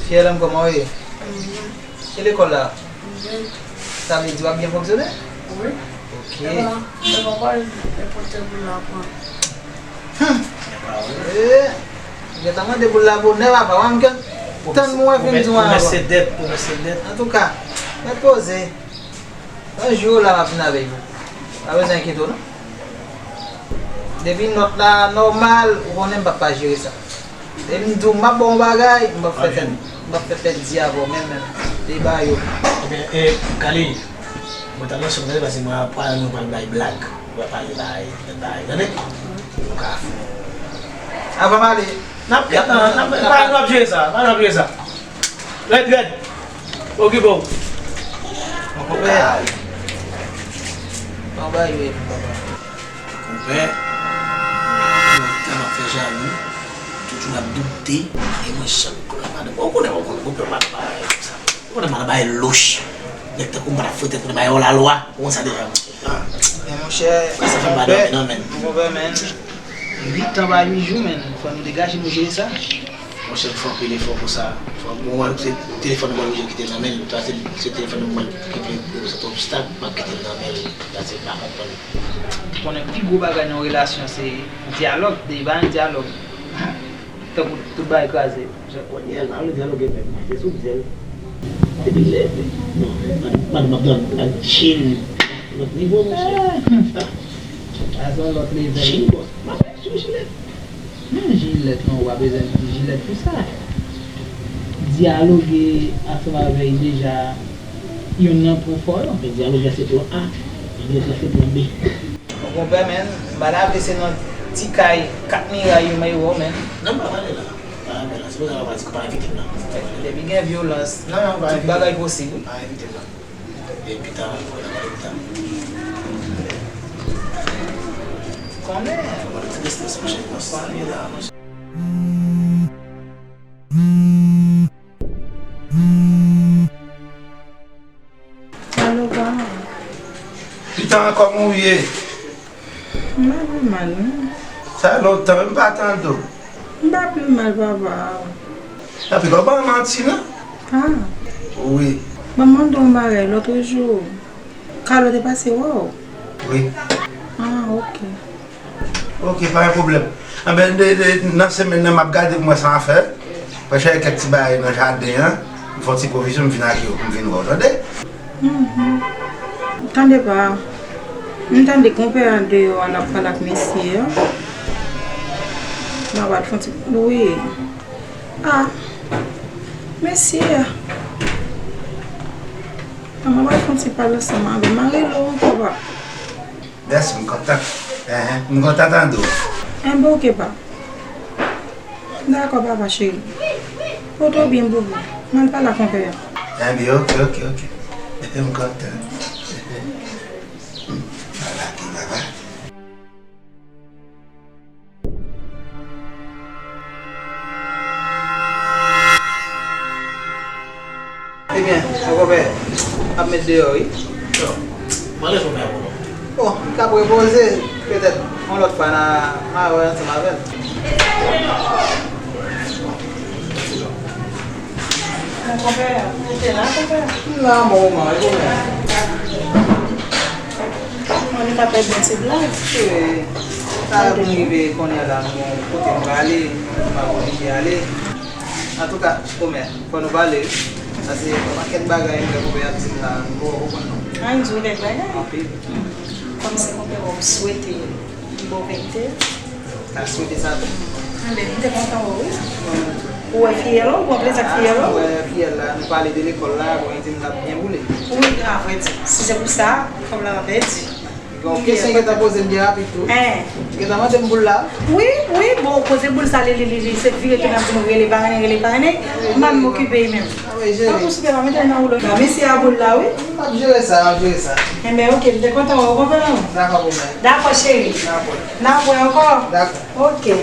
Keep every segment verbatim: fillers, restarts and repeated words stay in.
Pyè Lanm, kòman w ye? Mwen byen. E lekòl la? Mwen byen. Sa vle di w ap byen fonksyone? Wi. Ok. E pa, e pa pale, e pa te boul la pran. Hmm. E, m gentan mande boul la bonè, papa. W ap gen tann mwen fin di w an. Pwomès se dèt, pwomès se dèt. Antouka, mèt poze. Yon jou la m ap vin avèk ou. Pa bezwen enkyete w non. Depi nòt la nòmal, ou konnen m p ap pa jere sa. Depi m di w m ap ba w yon bagay, m p ap fè tèt, m p ap fè tèt di avè w menm menm. Deba yo. Ebyen, e, Kali, mwen t ap nan chòk tande paske mwen ap pale nou pral bay blag. Mwen pale bay, bay, tande? Nou ka fè. Avan m ale. N ap, n ap, n ap, nou ap jere sa, nou ap jere sa. Rèd, rèd. Okipe w. Mwen konpè. Anba yo epi papa. Konpè. Mwen tèlman fè jalou. Toujou l ap doute. E mwen janm konnen madanm. Ou konnen, ou konnen konpè, m pa nan bagay konsa. Ou konnen m pa nan bagay louch. Nèg tankou m pa t ap fouye tèt mwen nan bagay hors la loi. Ou konn sa deja, monchè. Ah. Men monchè, sa fè m pa dòmi non, menn. Mon konpè, menn. Uit tan pa uit jou, menn. Fò nou degaje nou jere sa. Monchè, m fè anpil efò pou sa. Fò, mwen wè se telefòn mwen oblije kite nan men l. Sa se, se telefòn mwen ki vle reprezante obstak, m ap kite l nan men l. Sa se m pa konprann. Ou konnen pi gwo bagay nan yon relasyon se dyalòg, depi pa gen dyalòg, tankou tout bagay kraze. Monchè, kounye a l pa vle dyaloge menm. Se sou dyèl. Depi lè, non, madanm ap dòmi ak Jin. Lòt nivo, monchè. Ah. Sa se yon lòt level. Jin, bòs. M ap sou Jilèt. Men Jilèt non, ou pa bezwen di Jilèt pou sa. Dyaloge ansanm avè l deja, youn nan pwen fò yo. Men dyaloge a se plan A, Jilèt la se plan B. Bon, konpè, menn, m pa ta vle se nan ti kay kat miray yo m ap wè w, menn. Non, m pa pale la. M pa pale la. Se pou sa m pa di, pa envite m nan. Depi gen vyolans, tout bagay posib, wi. Pa envite m nan. E pita, mwen ap pale pita. Konnen. Mwen ti distans, monchè, mwen pale la, monchè. Alo, pa. Pita, kòman w ye? M pa pi mal, non. Sa lontan, m pa tande w. M pa pi mal, papa. Epi, w ban m manti, non? Ah. Wi. Ban m mande w yon bagay, lòt jou, Carlo te pase wè w? Wi. Ah, ok. Ok, pa gen pwoblèm. Anben, de, de, nan semèn nan, m ap gade pou m wè sa m a fè. Paske gen kèk ti bagay nan jaden an, m fè yon ti pwovizyon, m vin ak yo, m vin wè w, tande? Mhm. Tande pa. M tande konpè a deyò a, l ap pale ak mesye a. M ap al fè yon ti, wi. Ah, mesye a. An, m ap al fè yon ti pale ansanm avè l. M a rele w ankò, papa. Mèsi, m kontan. Enhen, m kontan tande w. Enben, oke, pa. Dakò, papa cheri. Pote w byen, boubou. M al pale ak konpè a. Enben, oke, oke, oke. M kontan. Pale ak li, papa. Ebyen, mon konpè, ap met deyò, wi. Yo, mande konpè a pou nou. Bon, li t ap repoze, petèt, yon lòt fwa, n a, n a wè ansanm avè l. Mon konpè, ou te la, konpè? M la, bon moman, e konpè? Mwen, li ka pèdi yon ti blag. Cheri, sa ap rive kounye a la, m gon kote m prale, m ap oblije ale. Antouka, konpè, fò nou pale, wi. Paske yon pakèt bagay m wè konpè ap di m la, m poko konprann non. An, di w kèk bagay. Anpil. Kòm se konpè, bon, m swete m bon verite. M ta swete sa tou. Anben, m te kontan wè w, wi. Ou wè fiyèl ou, ou pran plezi ak fiyèl ou? Ah, m wè fiyèl la, nou pale de lekòl la, bon, li di m l ap byen boule. Wi, avrèdi, si se pou sa, fanm lan pèdi. Bon, kesyon gentan poze m byen rapid tou. Hein. Gentan mande m boul la. Wi, wi, bon, koze boul sa, li, li, li, li, se vire tounen ap di m rele pa rennen, rele pa rennen. M pa menm okipe li menm. Ah, wi, jere. Tankou soupe pa mete l nan woulo. Bon, mesi a boul la, wi. M ap jere sa, m ap jere sa. Enben, oke, m te kontan wè w, konpè, non? Dakò, konpè. Dakò, cheri. Dakò. N ap wè ankò. Dakò. Oke.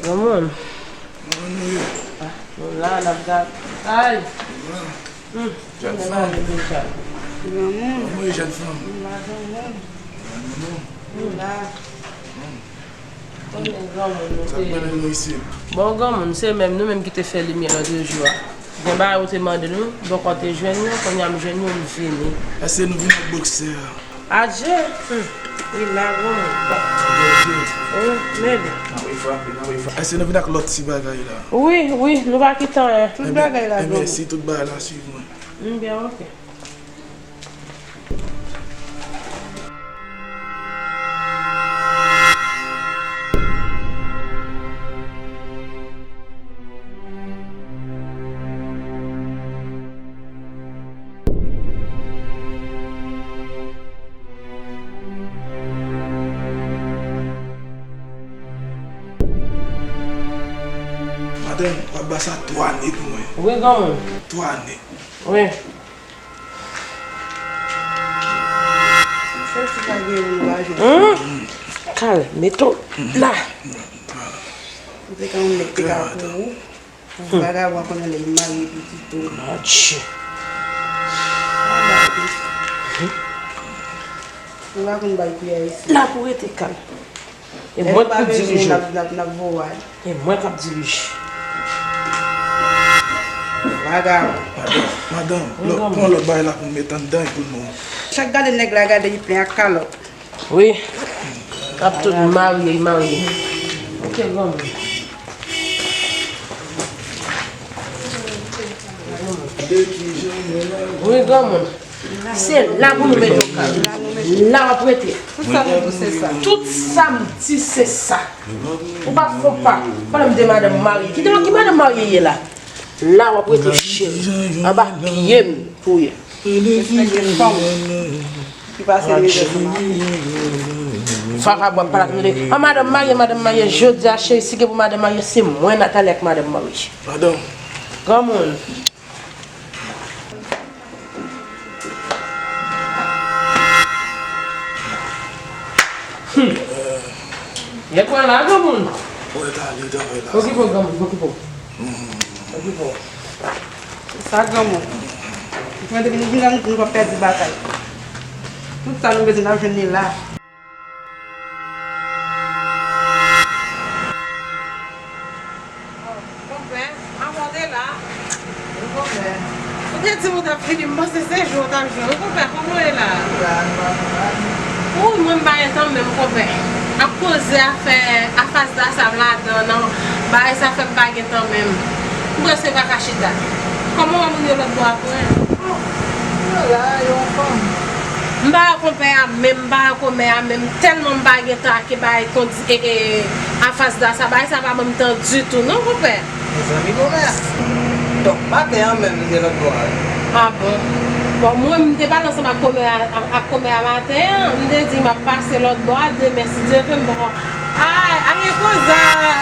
Granmoun. Kòman nou ye? Ah, nou la, n ap gade. Ay! Nou la. Hmm. Jèn fanm. Granmoun. Kòman w ye, jèn fanm? Nou la, granmoun. Nou la. Hmm. Konnen granmoun nou te ye. Sa k mennen nou isit? Bon, granmoun, se menm nou menm ki te fè limyè lòt jou a. Gen bagay ou te mande nou, bòkò te jwenn yo, kounye a m jwenn yo, m vini. Èske nou vin ak boksè a? Adje! Hmm. Wi, la, granmoun. Adje. Wi, men li. N ap refrape, n ap refrape. Èske nou vin ak lòt ti bagay la? Wi, wi, nou pa kite anyen. Tout bagay la, granmoun. Enben, si tout bagay la, swiv mwen. M byen, oke. Madanm, w ap ba sa twa nèg pou mwen. Wi, granmoun. Twa nèg. Wi. Sèl si pa gen yon nou pa jwenn. Hmm? Kal, mete w la. Ou te ka yon nèg te ka pou ou. Vagabon konnen lè l marye pitit ou. Adje. Ou pa konn bay kiyè isi. La pou rete, Kal. E mwen k pou dirije. N ap, n ap, n ap voye w ale. E mwen k ap dirije. Vagabon. Madanm, madanm, pran lòt bagay la pou n met anndan epi nou. Chak gade nèg la, gade li plen ak kalòt. Wi. Ap tout marye, marye. Ok, granmoun. Wi, granmoun. Se la pou nou mete w, Kal. La w ap rete. Tout sa nou di se sa. Tout sa m di se sa. Ou pa fon pa. Pandan m di madanm marye. Ki, ki madanm marye ye la? La w ap rete, cheri. Anba pye m pou w ye. Respekte fanm ki pase mizè sou madanm. Vagabon ap pale ak nou de, ah, madanm marye, madanm marye. Jodi a, cheri, si gen pou madanm marye, se mwen, Nathalie, ak madanm marye. Madanm. Granmoun. Hmm. Yè pran la, granmoun. Ou rete ale travay la. Okipe w, granmoun, okipe w. Okipe w. Se sa, granmoun. Mwen, depi nou vin la, nou, nou p ap pèdi batay. Tout sa nou bezwen, n ap jwenn li la. Konpè, avan w te la. Wi, konpè. Ou te di m ou t ap vini, m panse se jou w t ap jwenn. Wi, konpè, kòman w ye la? La, nou pa mal. Wi, mwen m pa gen tan menm, konpè. Ak koze afè, afas da sa m ladan, nan bagay sa fè m pa gen tan menm. M prèske pa ka chita. Kòman w wè moun yo lòt bò a, frè? Yo la, yo anfòm. M pa wè konpè a menm, m pa wè kòmè a menm, tèlman m pa gen tan ak bagay kondi, e, e, afas da sa, bagay sa pa ban m tan ditou non, konpè. Mezanmi, konpè. Donk, maten an menm, m te lòt bò a. A bon? Bon, mwen, m te pale ansanm ak kòmè a, ak, ak kòmè a maten an, m te di m ap pase lòt bò a, demen, si Dye vle, m poko. Ay, a gen koze a,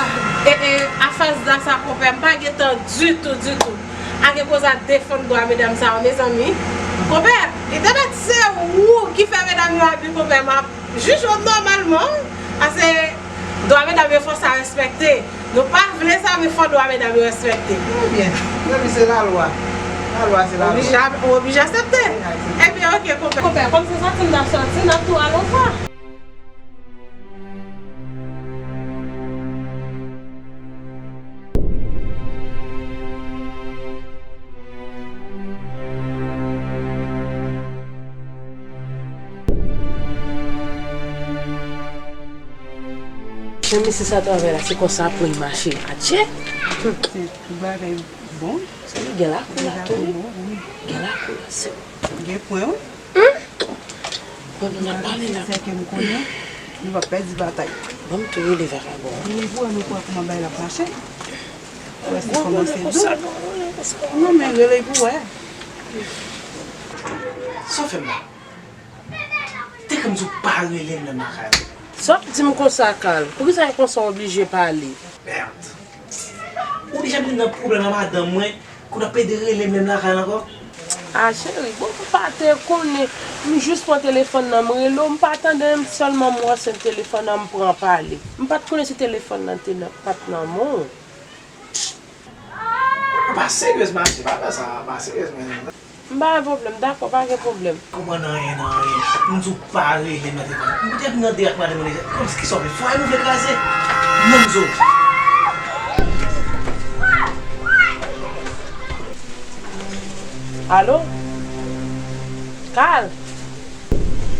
e, e, afas da sa, konpè, m pa gen tan ditou, ditou. A gen koze a defann dwa medam sa yo, mezanmi. Konpè, li te mèt se ou ki fè medam yo abi, konpè, m ap jij ou nòmalman, paske dwa medam yo fò sa respekte. Nou pa vle sa, men fò dwa medam yo respekte. Trè byen. Mezanmi, se lalwa. Lalwa, se lalwa. Oblije, oblije aksepte. Ebyen, oke, konpè. Konpè, kòm se sòti n t ap sòti, n ap tou al yon fwa. Jan mesye sa travay la, se konsa pou l mache. Adje! Tout bagay bon. Sa li gen lakou la tou, wi. Gen lakou la, se. Gen pwen, wi. Hmm? Bon, nou nan pale la. Se ke m konnen, nou pa pèdi batay. Bon, m tou rele vagabon. Nou pou wè, nou pou wè kòman bagay la ap mache. Wè si kòmanse dou. Non, men rele pou wè. Sa w fè m la? Te konn di w pa rele m lè m lakay ou. Sa w ap di m konsa, Carl? Poukisa e konsa w oblije pale? Merde. Ou deja vin nan pwoblèm ak madanm mwen, kounye a w ap pede rele m lè m lakay ankò? A cheri, bon, m pa te konnen. M jis pran telefòn nan, m rele w, m pa tande, m sèlman m wè se telefòn nan m pran pale. M pa t konnen si telefòn nan te nan, pa t nan men w. Pa seryez, mache, pa fè sa, pa seryez, men. M pa gen pwoblèm, dakò, pa gen pwoblèm. Kòman nan anyen, nan anyen? M di w pa rele m nan telefòn. M te ap nan de ak madanm mwen deja. Kòmsi ki sa w vle? Fwaye nou vle kraze? Non, m di w. Alo? Kal?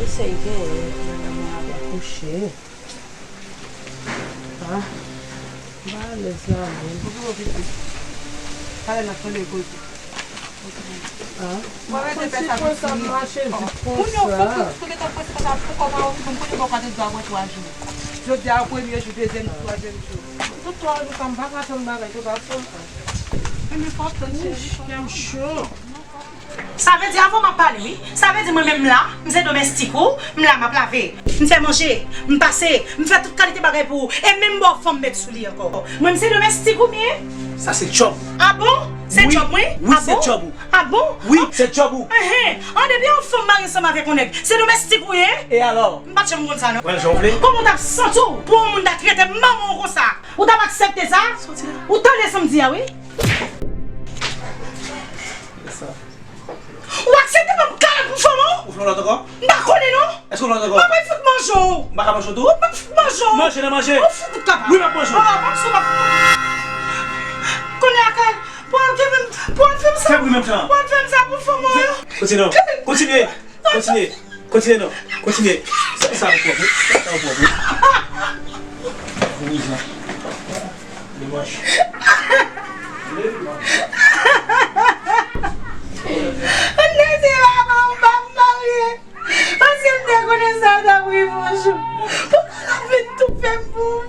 Eseye genyen, madanm mwen ap kouche. Ah, m pa alèz la menm. Ou gen yon pitit. Talè n ap tande koze. Ah, m pa konn si pwen sa ap mache vit konsa. Moun yo fou, tout, tout gentan prese konsa, poukò pa okipe m, kote bò ka te di w ap pran twa jou. Jodi a premye jou, dezyèm jou, twazyèm jou. Tout twa jou sa, m pa ka tann bagay, se pa fò. Ebyen, fò w tann, cheri, fò w tann. Kè m cho. Sa vle di avan m ap pale, wi. Sa vle di mwen menm m la, m se domestik ou, m la m ap lave. M fè manje, m pase, m fè tout kalite bagay pou ou. E menm bò fanm met sou li ankò. Mwen m se domestik ou m ye? Sa se djòb ou. A bon? Se djòb mwen? Wi, se djòb ou. A bon? Wi, se djòb ou. Enhen. An depi yon fanm marye ansanm avèk yon nèg, se domestik ou ye? E alò? M pa t janm konn sa non. Pran jan w vle. Kòman w t ap santi w pou yon moun ta trete manman w konsa? Ou t ap aksepte sa? Ou tande sa m di a wi? Sa. Ou aksepte ban m kalòt pou fanm ou? Ou fè yon lòt ankò? M pa konnen non. Èske w fè yon lòt ankò? M ap fout manje w. M pa ka manje w tou? M ap fout manje w. Manje nan manje. Ou fout ou kapa. Wi, m ap manje w. Ah, m ap sou, m ap fout. Kounye a kay, pou al fè m, pou al fè m sa. Fè bri menm jan. Pou al fè m sa pou fanm ou. Kontinye non. Kontinye. Kontinye. Kontinye non. Kontinye. Sa, sa ou pwòp wi. Sa ou pwòp wi. Wi, jan. Dimanch. Mwen te di maman m pa marye. Paske m te konnen sa t ap rive yon jou. Pou l ap vin toufe m pou